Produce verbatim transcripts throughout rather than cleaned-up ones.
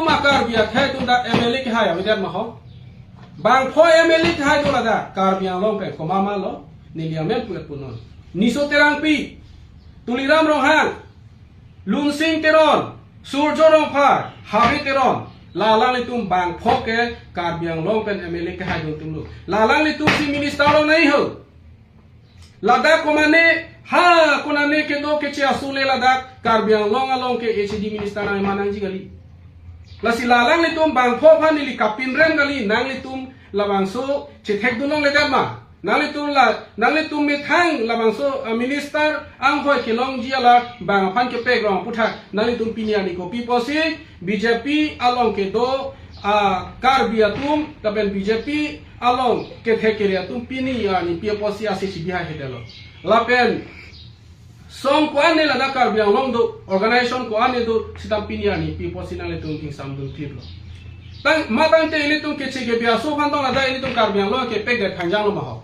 Ma Karbi akhei atum dak M L A kehai avedet ma ho. Bangpho M L A kehai do ladak Karbi Anglong pen, komat ma lo, neli amen pu-et pu non. Niso Terangpi, Tuliram Ronghang, Lunsing Teron, Surjo Rongphar, Habe Teron, la alanglitum bangpho ke Karbi Anglong pen M L A kehai dun atum lo. La alanglitum si minister longnangji ho. Ladak komane, ha, konane kedo keche asule ladak Karbi Anglong along ke H A D minister nangma nangji kali. Lasi la alanglitum bangpho aphan neli kapinrem kali, nanglitum labangso chethek dun longledet ma. Nanglitum la, nanglitum methang labangso, ah, minister anghoi kelongji ala bang aphan kepek rong aputhak nanglitum pini arni kopi pusi B J P along kedo, ah, Karbi atum lapen B J P along kethek kere atum pini arni pi pusi ase si bihai hetelo. Lapen song ko-an ne ladak Karbi Anglong do, organization ko-an ne do, sitame pini arni pi pusi nanglitum kingsam dun klip lo. Tang, ma tangte ilitum keche kebi aso aphan tong ladak ilitum Karbi Anglong kepekdet khangjang lo ma ho.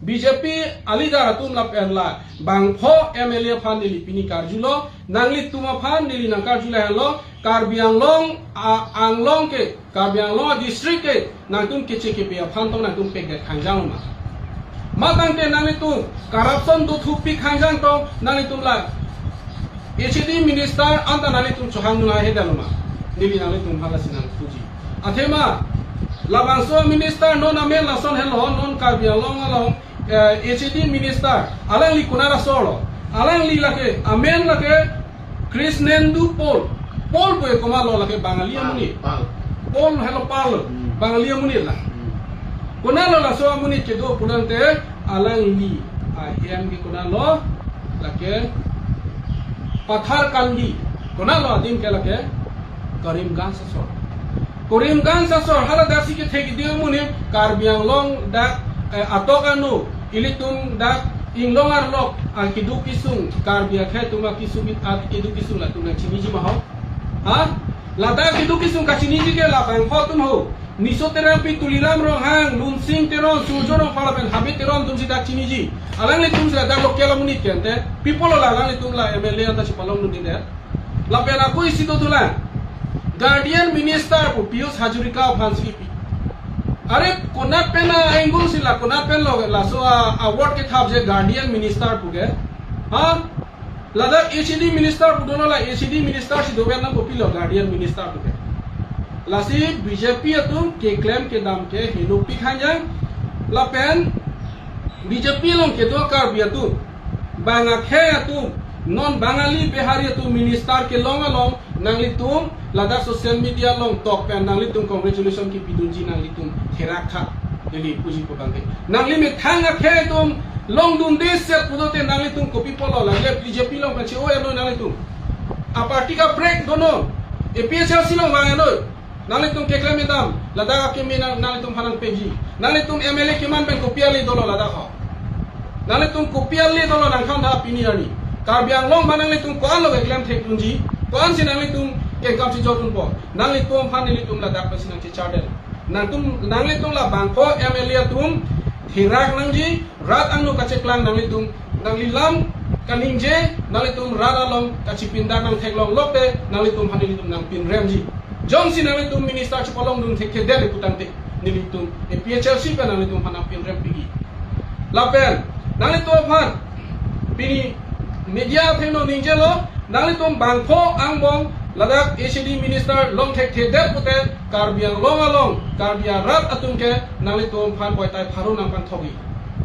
B J P a-leader atum lapen la bangpho M L A aphan neli pini karjulo, nanglitum aphan neli nangkarju lahenlo, Karbi Anglong, a, Anglong ke, Karbi Anglong district ke, nangtum keche kebi aphan tong nangtum pekdet khangjang ma. Ma tangte nanglitum corruption dothupi khangjang tong nanglitum la H A D minister anta nanglitum chohang nung ahe dalo ma. Neli nanglitum aphan lasi nangpuji. Athema labangso minister non amen lason helo, non Karbi Anglong along, eh, H A D minister, alangli konat asor lo. Alangli lake, amen lake Krishnendu Paul. Paul pu ke komat lo, lake Bangali amonit. Paul. Paul helo Paul. Hmm. Bangali amonit la. Hmm. Konat lo laso amonit kedo pu tangte alangli ahem ke konat lo, lake Patharkandi. Konat lo adim ke lake Karimganj asor. Karimganj asor hala dak si kethek kidi amonit Karbi Anglong dak, eh, atok anu ilitum dak inglong arlok akeduk kesung, Karbi akhei atum akesung, akeduk kesung latum nangchiniji ma ho. Ha? Ladak akeduk kesung kachiniji ke labangpho atum ho. Niso Terangpi, Tuliram Ronghang, Lunsing Teron, Surjo Rongphar lapen Habe Teron atum si dak chiniji. Alanglitum si ladak local amonit ke ante. Pi pulo la alanglitum la M L A anta chepalong dundedet. Lapen ako isi dothulang. Guardian Minister pu Pijush Hazarika aphan si kipi. Are konat pen a-angle si la, konat pen lo laso a-award kethap je Guardian Minister pu ke. Ha? Ladak H A D Minister pu dolo, la H A D Minister si dover nang kopilo Guardian Minister pu ke. Lasi B J P atum keklem kedam ke henopik khangjang lapen B J P along kedo Karbi atum, bang akhei atum, non Bangali Bihari atum minister kelong along nanglitum ladak social media along tok pen nanglitum congratulation kipidunji nanglitum therak tha. Neli puji pu tangte nangli methang akhei atum longdunde set pulote nanglitum kopi pulo, lake B J P along pen che-o-et noi nanglitum. A-party ka break donon. A P H L C along vang-et noi. Nanglitum keklem kedam, ladak akeme nang, nanglitum aphan nangpeji. Nanglitum M L A keman pen kopi ale dolo ladak ho. Nanglitum kopi ale dolo nangkhan tha pini arni. Karbi Anglong ma nanglitum ko-an lo keklem thekdunji, ko-an si nanglitum kengkam si jordunpo. Nanglitum aphan nelitum ladak pensi nangchechardet. Nangtum, nanglitum la bangpho M L A atum therak nangji, rat angno kacheklang nanglitum, nangli lam kaningje, nanglitum rat along kachipindak nangtheklong lote, nanglitum aphan nelitum nangpinremji. Jongsi nanglitum minister chepalong dun thekthedet pu tangte, nelitum A P H L C pen nanglitum aphan nangpinrem piji. Lapen, nanglitum aphan, pini media athengno ningjelo, nanglitum bangpho angbong ladak H A D minister long thekthedet pute Karbi Anglong along Karbi arat atum ke nanglitum aphan poitai pharo nangpangthokji.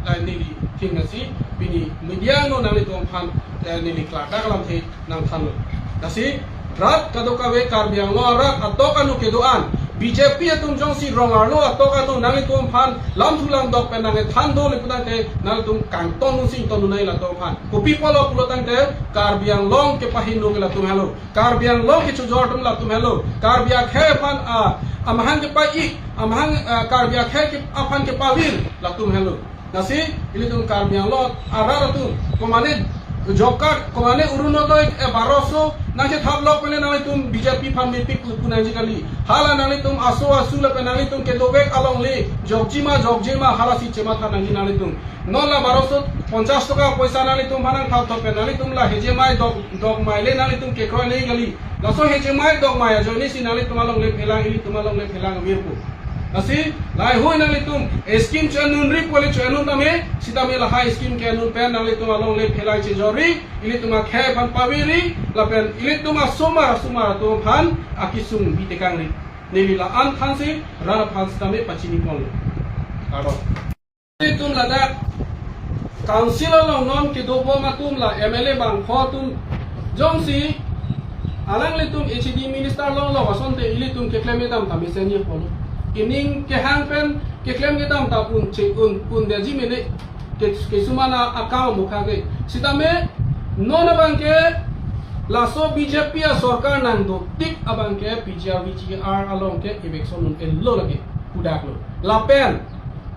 Ai neli thing nasi pini media angno nanglitum aphan, eh, neli klardak alamthe nangthanlo. Lasi rat kadokave Karbi Anglong arat atok anu kedo-an B J P atum jongsi rong arlo atok anu nanglitum aphan lamthu lamdok pen nangthan dole pu tangte nanglitum kangton nunsi ington nunai latum aphan. Kopi pulo pulo tangte Karbi Anglong kepahingno ke latum helo. Karbi Anglong kechojor atum latum helo. Karbi akhei aphan, ah, amahang kepa-ik, amahang, ah, Karbi akhei ke aphan kepavir latum helo. Lasi ilitum Karbi Anglong arat atum komane Job card, komane Orunodoi, eh, baroso nangchethap lok pele nanglitum B J P aphan mepik pu nangji kali. Hala nanglitum aso asu lapen nanglitum kedovek alongle jokjima jokjima halasi chematha nangji nanglitum. Non la baroso ponchas toka poisa nanglitum aphan nangthap thop pen nanglitum la hejemai dok, dokmai le nanglitum kekroi nangji kali. Laso hejemai dokmai ajoine si nanglitum alongle phelang, ilitum alongle phelang virpo. Lasi lahai hui nanglitum scheme cho-en nunri pu le cho-en nun tame, sitame lahai scheme ke-en nun pen nanglitum alongle phelang chejorri, ilitum akhei aphan pavirri, lapen ilitum asomar asomar atum aphan akesung bitekangri. Neli la-an aphansi, rat aphan sitame pachini ponlo. Kardom. Ilitum ladak council along non kedobom atum la M L A bangpho atum jongsi alanglitum H A D minister longlo asonte ilitum keklem kedam ta mesen ye polo. Ining kehang pen keklem kedam ta un che un un derji mene ke, kesuman akam mukha ke. Sitame non abangke laso B J P asorkar nangdotik abangke P G R V G R along ke eviction un-elo lake pudaklo. Lapen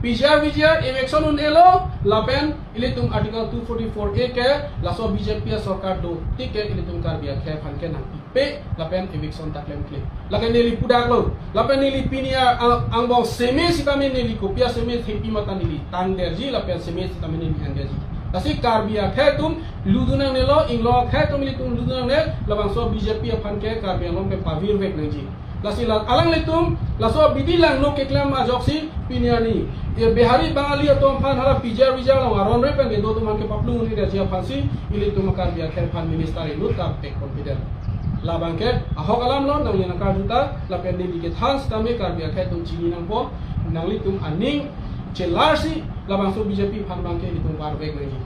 P G R V G R eviction un-elo lapen ilitum Article two forty-four A ke laso B J P asorkar dotik ke ilitum Karbi akhei aphan ke nangpipe lapen eviction ta klemkle. Lake neli pudaklo. Lapen neli pini a, a, angbong seme sitame neli kopi aseme thepi mata neli tangderji lapen seme sitame neli hangderji. Lasi Karbi akhei atum ludu nangnelo, inglong akhei atum ilitum ludu nangne, labangso B J P aphan ke Karbi Anglong ke pavirvek nangji. Lasi la alanglitum laso abidi langno keklem ajoksi pini arni, e, Bihari Bangali atum aphan hala P G R V G R along aron re pen kedo atum aphan ke paplung ni derji aphansi ilitum Karbi akhei aphan minister inut ta pek confident. Labangke ahok alamlo, nangli nangkarjuta lapen neli kethan sitame Karbi akhei atum chini nangpo, nanglitum aning chelarsi labangso B J P aphan abangke ilitum varvek nangji.